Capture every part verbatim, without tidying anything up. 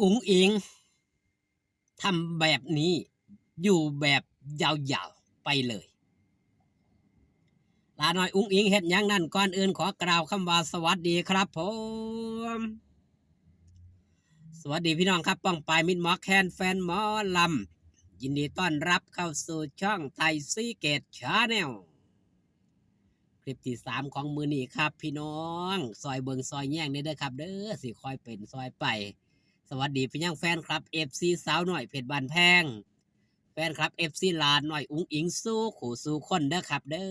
อุ๋งอิ๋งทำแบบนี้อยู่แบบยาวๆไปเลย หล้าน้อยอุ๋งอิ๋งเฮ็ดหยังนั้น ก่อนอื่นขอกล่าวคำว่าสวัสดีครับผม สวัสดีพี่น้องครับ ป้องปายมิตรหมอแคน แฟนหมอลำ ยินดีต้อนรับเข้าสู่ช่องไทยซีเกตชาแนล คลิปที่สามของมื้อนี้ครับพี่น้อง ซอยเบิ่งซอยแยงแหน่เด้อครับเด้อ สิคอยเป็นซอยไป สวัสดีไปยังแฟนคลับ เอฟซี สาวน้อยเพชรบ้านแพง แฟนคลับ เอฟซี หล้าน้อยอุ๋งอิ๋งสู่คู่สู่คนเด้อครับเด้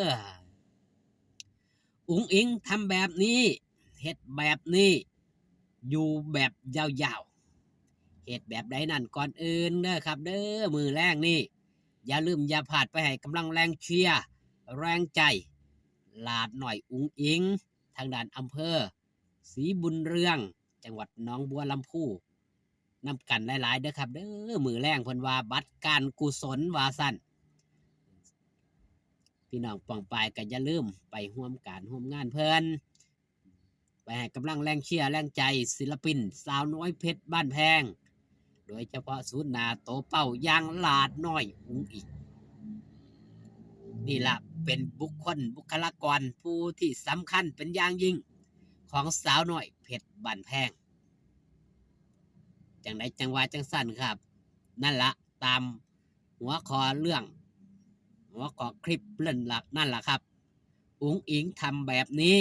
อ อุ๋งอิ๋งทำแบบนี้ เฮ็ดแบบนี้ อยู่แบบยาวๆ เฮ็ดแบบใดนั้น ก่อนอื่นเด้อครับเด้อ มื้อแลงนี่ อย่าลืมอย่าพลาดไปให้กำลังแรงเชียร์ แรงใจ หล้าน้อยอุ๋งอิ๋ง ทางด้านอำเภอศรีบุญเรือง จังหวัดหนองบัวลำภู นำกันหลายๆเด้อครับเด้อ มื้อแลงเพิ่นว่าบัตรการกุศลว่าซั่น พี่น้องป้องปายก็อย่าลืมไปร่วมการร่วมงานเพิ่น ไปให้กำลังแรงเชียร์แรงใจศิลปินสาวน้อยเพชรบ้านแพง โดยเฉพาะศูนย์หน้าโตเป้าอย่างหล้าน้อยอุ๋งอิ๋ง นี่ล่ะเป็นบุคคลบุคลากรผู้ที่สำคัญเป็นอย่างยิ่งของสาวน้อยเพชรบ้านแพง จั่งใดจั่งว่าจั่งซั่นครับ นั่นละตามหัวข้อเรื่อง หัวข้อคลิปเรื่องหลักนั่นล่ะครับ อุ๋งอิ๋งทำแบบนี้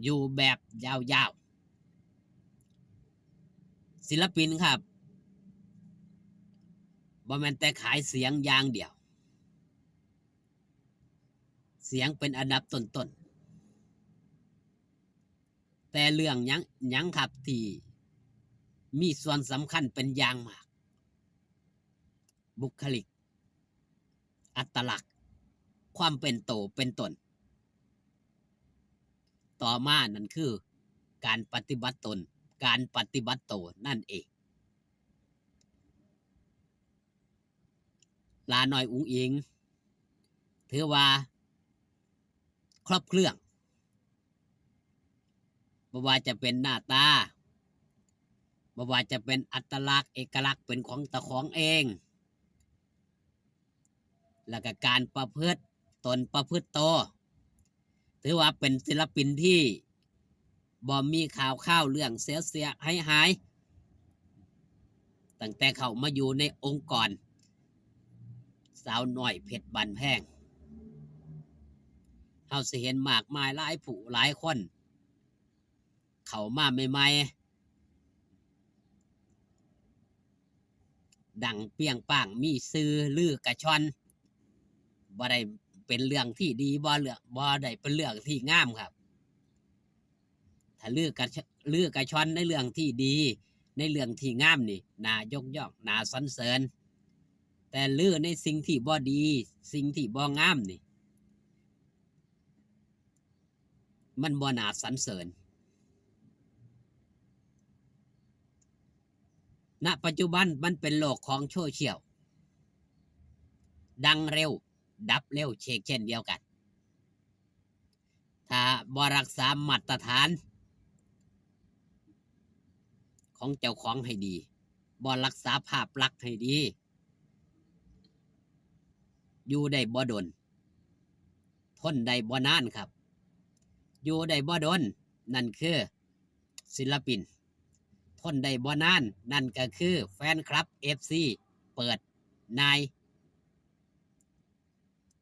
อยู่แบบยาวๆ ศิลปินครับ บ่แม่นแต่ขายเสียงอย่างเดียว เสียงเป็นอันดับต้นๆ แต่เรื่องหยัง หยังครับที่มีส่วนสำคัญเป็นอย่างมาก บุคลิก อัตลักษณ์ ความเป็นโตเป็นตน ต่อมานั่นคือการปฏิบัติตน การปฏิบัติโตนั่นเอง หล้าน้อยอุ๋งอิ๋ง ถือว่าครบเครื่อง บ่ว่าจะเป็นหน้าตา บ่ว่าจะเป็นอัตลักษณ์เอกลักษณ์เป็นของเจ้าของเอง แล้วก็การประพฤติตนประพฤติโต ถือว่าเป็นศิลปินที่บ่มีข่าวคราวเรื่องเสียเสียหายหาย ตั้งแต่เข้ามาอยู่ในองค์กรสาวน้อยเพชรบ้านแพง เฮาสิเห็นมากมายหลายผู้หลายคน เข้ามาใหม่ๆ ดังเปรี้ยงป้าง มีชื่อลือกระชอน บ่ได้เป็นเรื่องที่ดี บ่เรื่อง บ่ได้เป็นเรื่องที่งามครับ ถ้าลือกระช- ลือกระชอนในเรื่องที่ดี ในเรื่องที่งามนี่ น่ายกย่อง น่าสรรเสริญ แต่ลือในสิ่งที่บ่ดี สิ่งที่บ่งามนี่ มันบ่น่าสรรเสริญ ณ ปัจจุบันมันเป็นโลกของโซเชียล ดังเร็ว ดับเร็ว เชกเช่นเดียวกัน ถ้าบ่รักษามาตรฐานของเจ้าของให้ดี บ่รักษาภาพลักษณ์ให้ดี อยู่ได้บ่ดน ทนได้บ่นานครับ อยู่ได้บ่ดน นั่นคือศิลปิน ทนได้บ่นาน นั่นก็คือแฟนคลับ เอฟซี เปิดนาย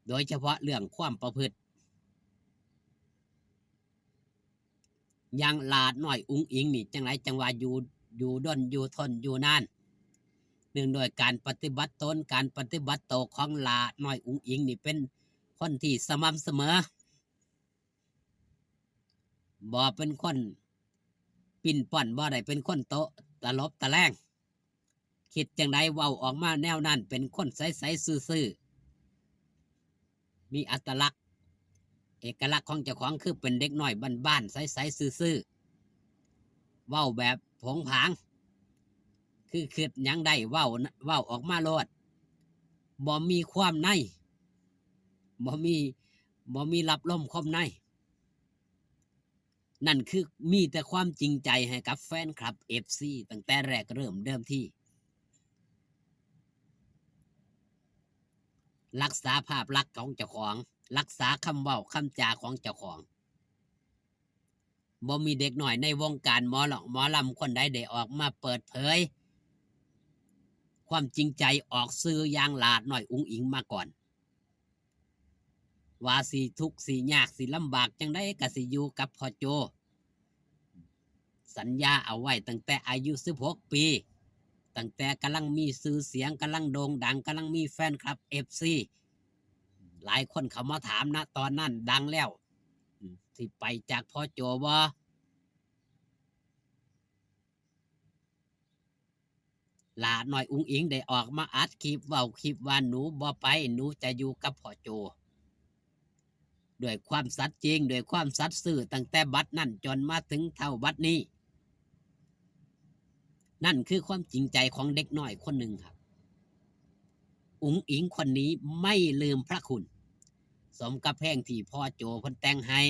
โดยเฉพาะเรื่องความประพฤติ อย่างหล้าน้อยอุ๋งอิ๋งนี่ จั่งใดจั่งว่าอยู่ อยู่ดน อยู่ทน อยู่นาน เนื่องด้วยการปฏิบัติตน การปฏิบัติโตของหล้าน้อยอุ๋งอิ๋งนี่ เป็นคนที่สม่ำเสมอ บ่เป็นคนปิ้นป้อน บ่ได้เป็นคนโตะตลบตะแลง คิดจั่งใดเว้าออกมาแนวนั้น เป็นคนใสๆซื่อๆ มีอัตลักษณ์ เอกลักษณ์ของเจ้าของคือเป็นเด็กน้อยบ้านๆ ใสๆซื่อๆ เว้าแบบโผงผาง คือคิดหยังได้เว้า เว้าออกมาโลด บ่มีความใน บ่มี บ่มีลับลมคมใน นั่นคือมีแต่ความจริงใจให้กับแฟนคลับ เอฟซี ตั้งแต่แรกเริ่มเดิมที รักษาภาพลักษณ์ของเจ้าของ รักษาคำเว้าคำจาของเจ้าของ บ่มีเด็กน้อยในวงการหมอร้องหมอลำคนใดได้ออกมาเปิดเผย ความจริงใจออกสื่ออย่างหลาน้อยอุ๋งอิ๋งมาก่อน ว่าสิทุกข์สิยากสิลำบากจั่งใดก็สิอยู่กับพ่อโจ สัญญาเอาไว้ตั้งแต่อายุสิบหกปี ตั้งแต่กำลังมีชื่อเสียง กำลังโด่งดัง กำลังมีแฟนคลับ เอฟซี หลายคนเข้ามาถามนะ ตอนนั้นดังแล้ว อืม สิไปจากพ่อโจบ่ หลาน้อยอุ๋งอิ๋งได้ออกมาอัดคลิป เว้าคลิปว่า "หนูบ่ไป หนูจะอยู่กับพ่อโจ" ด้วยความสัตย์จริง ด้วยความสัตย์ซื่อ ตั้งแต่บัดนั้นจนมาถึงเท่าบัดนี้ นั่นคือความจริงใจของเด็กน้อยคนหนึ่งครับ อุ๋งอิ๋งคนนี้ไม่ลืมพระคุณ สมกับเพลงที่พ่อโจเพิ่นแต่งให้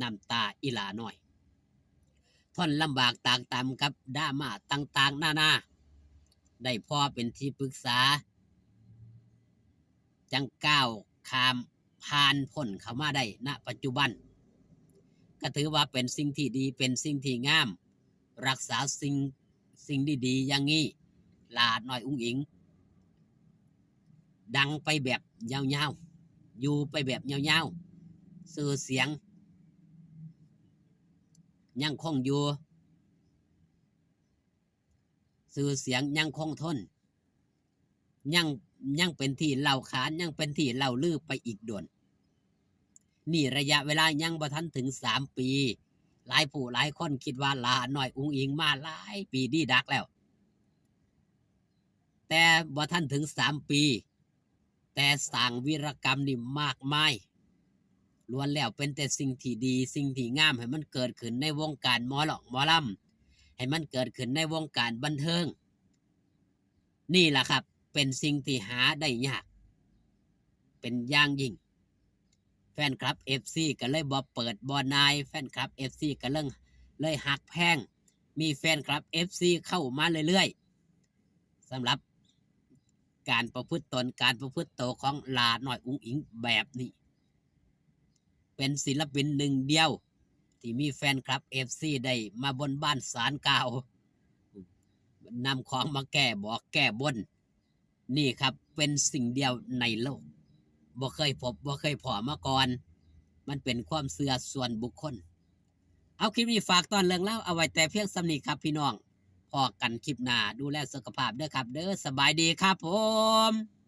น้ำตาอีหล่าน้อย ทนลำบากตากตำกับดราม่าต่างๆนานา ได้พ่อเป็นที่ปรึกษา จั่งก้าวข้ามผ่านพ้นเข้ามาได้ ณ ปัจจุบัน ก็ถือว่าเป็นสิ่งที่ดี เป็นสิ่งที่งาม รักษาสิ่ง สิ่งดีๆอย่างนี้ หลาน้อยอุ๋งอิ๋ง ดังไปแบบยาวๆ อยู่ไปแบบยาวๆ ชื่อเสียงยังคงอยู่ ชื่อเสียงยังคงทน ยัง ยังเป็นที่เล่าขาน ยังเป็นที่เล่าลือไปอีกโดน นี่ระยะเวลายังบ่ทันถึงสามปี หลายผู้หลายคนคิดว่าหลาน้อยอุ๋งอิ๋งมาหลายปีดีดักแล้ว แต่บ่ทันถึงสามปี แต่สร้างวีรกรรมนี่มากมาย ล้วนแล้วเป็นแต่สิ่งที่ดี สิ่งที่งาม ให้มันเกิดขึ้นในวงการหมอร้องหมอลำ ให้มันเกิดขึ้นในวงการบันเทิง นี่ล่ะครับ เป็นสิ่งที่หาได้ยาก เป็นอย่างยิ่ง แฟนคลับ เอฟซี ก็เลยบ่เปิดบ่นาย แฟนคลับ เอฟซี ก็เลย เลยฮักแพง มีแฟนคลับ เอฟซี เข้ามาเรื่อยๆ สำหรับการประพฤติตน การประพฤติโตของหลาน้อยอุ๋งอิ๋งแบบนี้ เป็นศิลปินหนึ่งเดียว ที่มีแฟนคลับ เอฟซี ได้มาบนบานศาลกล่าว นำของมาแก้บอกแก้บน นี่ครับ เป็นสิ่งเดียวในโลก บ่เคยพบ บ่เคยพ้อมาก่อน มันเป็นความเชื่อส่วนบุคคล เอาคลิปนี้ฝากตอนเรื่องราวเอาไว้แต่เพียงส่ำนี้ครับพี่น้อง พ้อกันคลิปหน้า ดูแลสุขภาพเด้อครับเด้อ สบายดีครับผม